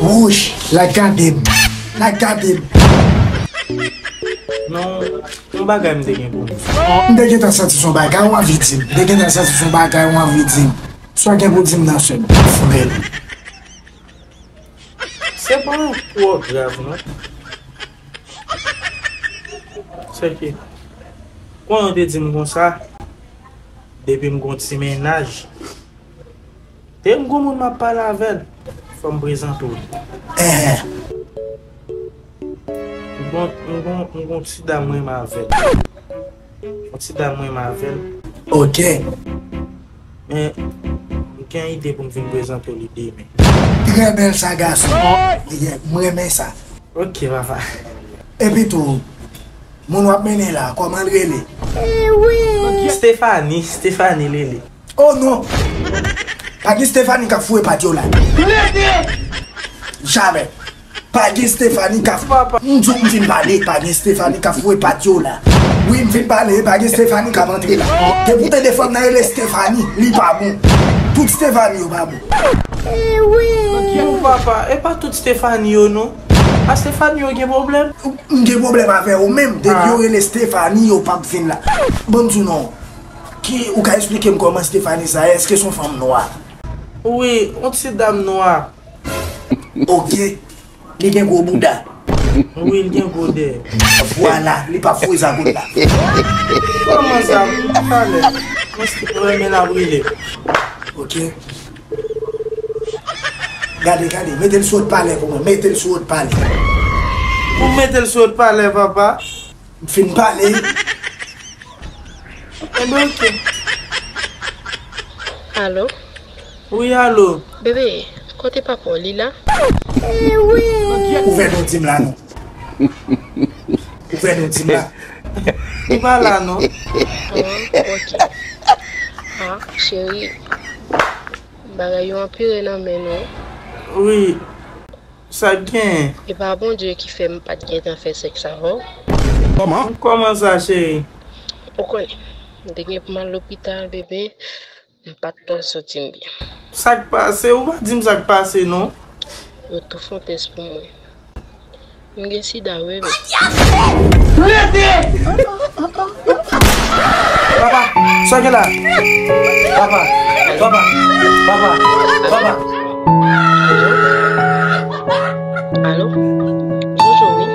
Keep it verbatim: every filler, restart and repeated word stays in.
Wouch, la gade m. La gade m. Non, yon bagay m te gen pou m di. M te gentan santi se yon bagay w anvi di m. M te gentan santi se yon bagay w anvi di m. Sa w gen pou di m nan, sè m? Frè m. Se pa yon twò grav, non. Sèke, konnen w te di m konsa, depi m gon ti mennaj, depi m gon moun m ap pale avè l, fò m prezante w li. Enhen. M gon, m gon, m gon ti dam mwen renmen avè l. Yon ti dam mwen renmen avè l. Ok. Men, m gen ide pou m vin prezante w li demen. Trè bèl sa, gason. Yeah, m renmen sa. Ok, papa. Epi tou, moun w ap mennen la, kòman l rele? Stephanie, Stephanie l rele. Oh non! Pa gen Stephanie k ap foure pat yo la. Jamè! Pa gen Stephanie k ap... Papa. M di w m fin pale, pa gen Stephanie k ap foure pat yo la. Wi, m fin pale, pa gen Stephanie k ap antre la. Depi w tande fanm nan rele Stephanie, li pa bon. Tout Stephanie yo pa bon. Nan kè w, papa, e pa tout Stephanie yo non. A Stephanie yo gen pwoblèm? M gen pwoblèm avè yo menm. Depi yo rele Stephanie, yo p ap vin la. Ban m di w non. Ki, ou ka eksplike m kòman Stephanie sa ye? Èske se yon fanm nwa? Wi, yon ti dam nwa. Ok. Li gen gwo bouda. Wi, li gen gwo dèyè. Vwala, li p ap foure zagout la. Kòman sa? Talè. Mwen si mwen renmen l ap rele. Ok. Gade, gade, mete l sou wòtpalè pou mwen, mete l sou wòtpalè. Ou mete l sou wòtpalè, papa? M fin pale. Enben, ok. Alo? Wi, alo. Bebe, kote papa w, li la? Ou fè nou di m la non. Ou fè nou di m la. Li pa la non. Oh, ok. Ah, cheri. Bagay yo anpire nan men nou. Wi. Sa k genyen? E pa Bondye ki fè m pa t gentan fè sèks avè w. Kòman? Kòman sa, cheri? Ou konnen, m te gen pou m al lopital, bebe, m pa t twò santi m byen. Sa k pase? Ou pa di m sa k pase, non. Yo tou fè yon tès pou mwen. M gen sida, wi, bebe. Papa, sa w gen la? Papa, papa, papa, papa. Alo? Jojo, wi.